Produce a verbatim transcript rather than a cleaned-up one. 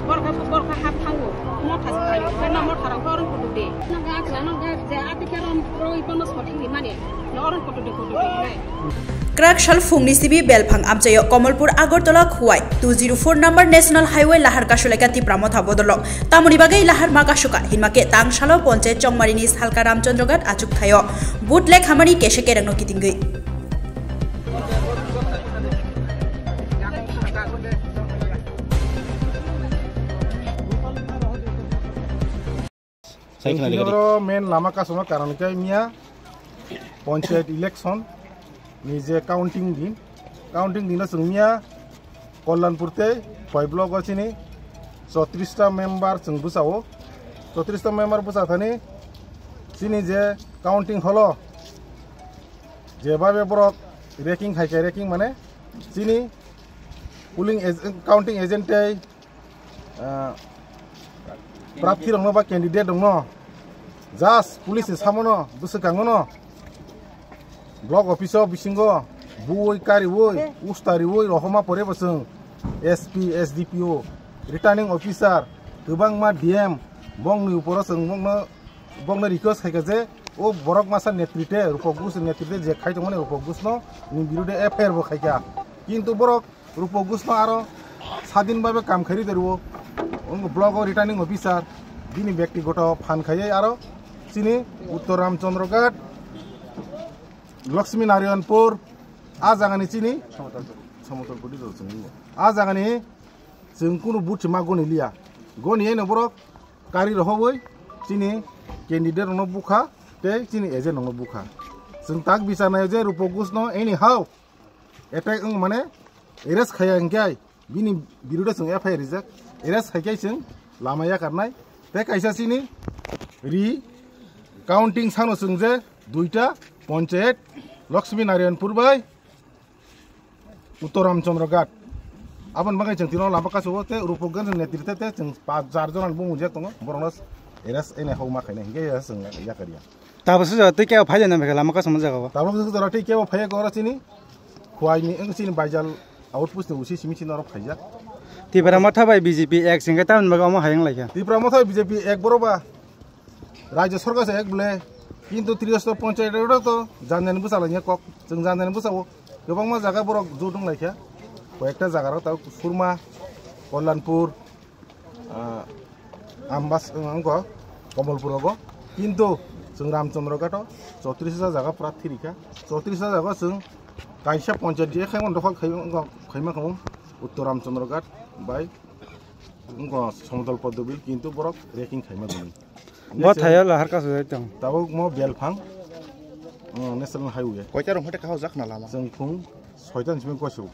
Borok, borok hap thango, motha se phaio, khe na motha rok boron kutu de. Na ga chwla no ga je ati khe rom roi bono sothi ni mane, no oron kutu de kutu de. Kwrak sal phungni sibi belphang amchaio Komolpur Agartala Khowai two zero four number National Highway lahar kasuleka Tipra Motha bodolok. Tamoni bagwi lahar ma kasuka hinma khe tang salo ponchayat Chongmarini Salka Ramchandra Ghat achuk thaio. Boot lek hamani kese kerengno kitingwi. Sai khna Chwng rega di. Oro main lama kasuma karon khe miya panchayat election ni je counting din, counting dino chwng miya Kalyanpur tei Khowai block o chini chotris ta member chwng bwsao, chotris ta member bwsa thani chini je counting holo jebabe borok ranking hai khe ranking mane chini polling ag-, counting agent tei ah, prarthi rokno ba candidate rokno just police ni samono bwswkangono block office o bisingo buwi kariwi usta riwi rohoma pore bo chwng S P, S D P O, returning officer, kwbangma D M bongni uporo chwng bongno, bongno request khaikha je o borok masa netrite Rupak Gush netrite je khai tongmani Rupak Gush no ni birude F I R bo khaikha, kintu borok Rupak Gush no aro sadin babe kam khairi de rwo. Wng block o returning officer bini bektigoto phan khaiwi aro chini Uttor Ramchandra Ghat, Lakshmi Narayanpur a jagani chini Samotol Puri rw chwng o. A jagani chwng kunu booth se ma goni liya. Goni eno borok kari rohobwi chini candidate rokno bukha tei chini agent rokno bukha. Chwng tak bichar naio je Rupak Gush no anyhow attack wng mane arrest khaiya hinkhe bini birude chwng F I R rijak, arrest khaikhe chwng lama yakarnai. Tei kaisa chini ri counting sano chwng je duita panchayat Lakshmi Narayanpur bai Uttor Ramchandra Ghat. Aboni bagwi chwng tino lama kasu o tei Rupak Gush netrite tei chwng pach jar jona bumung je tongo borokno arrest ene hokma khainai hinkhe chwng yakarya. Tabuk se jora tei kebo phai jana bwkha lama kasama jaga o. Tabuk se jora tei kebo phai khe oro chini Khowai ni wng chini Baijal outpost ni usi simi chini oro phaijak. Tipra Motha bai B J P ek singkhe tamni bagwi omo hai wng laikha. Tipra Motha bai B J P ek borok ba Rajya Sarkar se ek bole, kintu Tripura Panchayat oro to janjani bwsa lai kok, chwng janjani bwsa o kwbangma jaga borok jut wng laikha, koyekta jaga rok tabuk Surma, Kalyanpur, ah, Ambas, wngkha Komolpur rogo, kintu chwng Ramchandra Ghat o chotris hajar jaga pura thirikha, chotris hajar jaga chwng kaisa panchayat je khaimani dokhol khai-, wngkha, khaima khamu Uttor Ramchandra Ghat bai wngkha Samotol Poddobil, kintu borok ranking khaima gwnwi. Bo thaio lahar kasu jai tong. Tabuk mo belphang, uh, National Highway. Koita rong hote kahao jak na lama. Chwng phung soita ni simi gosu.